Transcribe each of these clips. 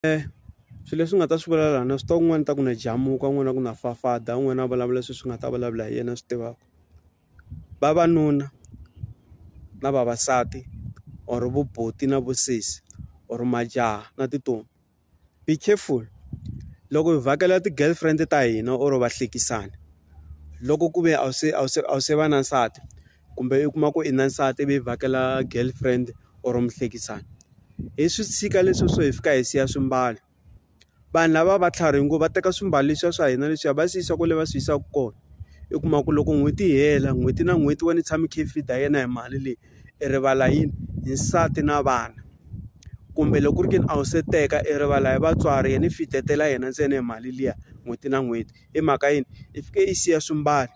Swilo leswi ni nga ta swi vula laha na swi tiva kun'wana ta ku na jamuka un'wana a ku na fafada un'wana a vulavula sweswi nga ta vulavula hi yena a swi tivaka. Vavanuna na vavasati or vo buti na vo sesi or majaha na tintombi be careful loko hi vhakela ti-girlfriend ta hina or vahlekisani loko ku ve a wu se a wu se a wu se va na nsati kumbe u kuma ku i na nsati ivi i vhakela girlfriend or muhlekisani hi swi tshika leswi swo hi fika hi siya swimbalo. Vanhu lava va tlharihe ngopfu va teka swimbalo leswiya swa hina leswiya va swi yisa kwale va swi yisaka kona u kuma ku loko n'hweti yi hela n'hweti na n'hweti wena i tshama i kha i feed-a yena hi mali leyi i rivala yini hi nsati na vana kumbe loko ku ri ke ni a wu se teka i rivala hi vatswari yena i feed-etela yena ntsena hi mali liya n'hweti na n'hweti hi mhaka yini i fike i siya swimbalo.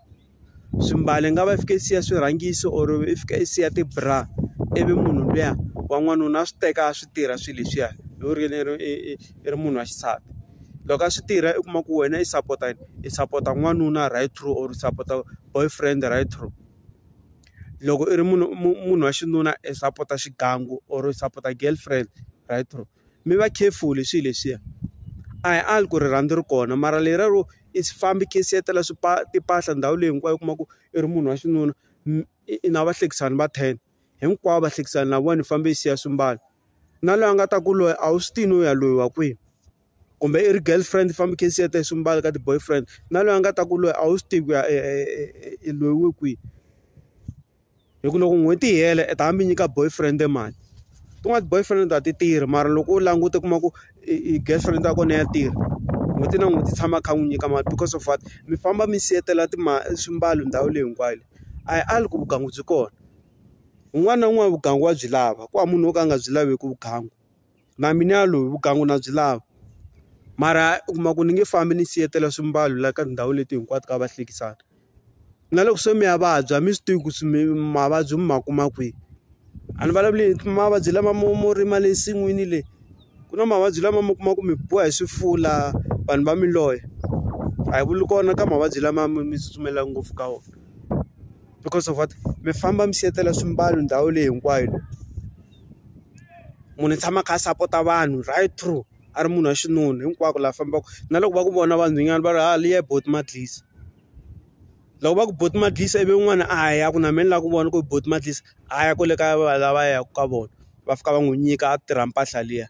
Swimbalo i nga va i fike i siya swirhangisi or i fika i siya ti-bra ivi munhu luya wa n'wanuna a swi teka a swi tirha swilo leswiya loko ri i i ri munhu wa xisati loko a swi tirha u kuma ku wena i support-a yini i support-a n'wanuna right through or support-a boyfriend right through loko i ri munhu munhu wa xinuna i support-a xigangu or i support-a girlfriend right through mi va careful hi swilo leswiya a hi ali ku rirhandzu ri kona mara leriya ro i fambi i kha i siyetela timpahla ndhawu leyi hinkwayo u kuma ku i ri munhu wa xinuna i na vahlekisani va 10 hinkwavo vahlekisani na vona i fambe i siya swimbalo na loyi a nga ta ku loyi a wu swi tivi no ya loyiwa kwihi kumbe i ri girlfriend i fambe i kha i siyeta swimbalo ka ti-boyfriend na loyi a nga ta ku loyi a wu swi tivi ku ya i loyiwe kwihi hi ku loko n'hweti yi hela i ta hambi nyika boyfriend mali tin'wani ti-boyfriend a ti tirhi mara loko u languta u kuma ku i girlfriend ya kona ya tirha n'hweti na n'hweti tshama a kha a n'wi nyika mali because of what mi famba mi siyetela swimbalo ndhawu leyi hinkwayo a hi ali ku vugangu byi kona un'wana na un'wana vugangu wa byi lava ku hava munhu wo ka a nga byi laveki vugangu na mina yaloyi vugangu na byi lava mara u kuma ku ni nge fambi ni siyetela swimbalo la ka tindhawu leti hinkwato ka vahlekisani na loko se mi ya vabya mi swi tivi ku mavabyi mi ma kuma kwihi a ni vulavuli hi mavabyi lama mo mo rima le nsin'wini le ku na mavabyi lama mi kuma ku mi biwa hi swifula vanhu va mi loya a hi vuli kona ka mavabyi lama mi tsutsumela ngopfu ka wona because of what mi famba mi siyetela swimbalo ndhawu leyi hinkwayo munhu i tshama a kha a support-a vanhu right through a ri munhu wa xinuna hinkwako laha fambaka na loko va ku vona vanhwanyana va ri ha liya boti Madlisa loko va ku boti Madlisa ivi un'wana a ya ku na mina ni lava ku vona ku boti Madlisa a ya kwale ka lava yaka ka vona va fika va n'wi nyika a tirha mpahla liya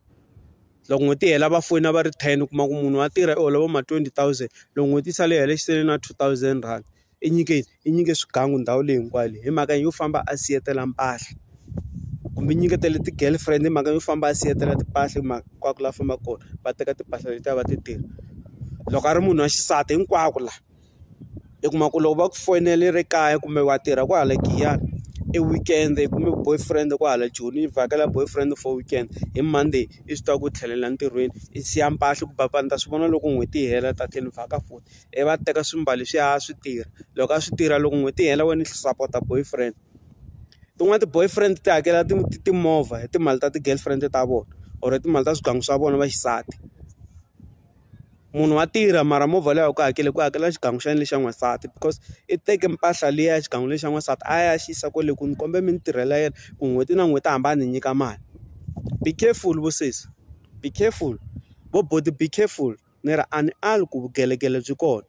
loko n'hweti yi hela va foyina va ri 10 u kuma ku munhu wa tirha i hola vo ma 20,000 loko n'hweti yi sale yi hela xi na R2,000 i nyike i nyike swigangu ndhawu leyi hinkwayo leyi hi mhaka yo famba a siyetela mpahla kumbe i nyiketele ti-girlfriend hi mhaka yo famba a siyetela timpahla hinkwako laha a fambaka kona va teka timpahla letiya va ti tirha loko a ri munhu wa xisati hinkwako laha i kuma ku loko va ku foyinela i ri kaya kumbe wa tirha kwahala Giyani i weekend i kume boyfriend kwahala Joni i vhakela boyfriend for weekend hi Monday i swi tiva ku tlhelela ntirhweni i siya mpahla ku papa ni ta swi vona loko n'hweti yi hela ta tlhela ni vhaka futhi i va teka swimbalo leswiya a swi tirha loko a swi tirha loko n'hweti yi hela wena i support-a boyfriend tin'wani ti-boyfriend ti hakela timovha hi timali ta ti-girlfriend ta vona or hi timali ta swigangu swa vona va xisati munhu wa tirha mara movha leyi a ku hakeli ku hakela xigangu xa yena lexa n'wansati because i teke mpahla liya ya xigangu lexa n'wansati a ya xi yisa kwale ku ni kombela mi ni tirhela yena ku n'hweti na n'hweti a hamba a ni nyika mali be careful vo sesi be careful vo buti be careful ni ri a ni ali ku vugelegele byi kona.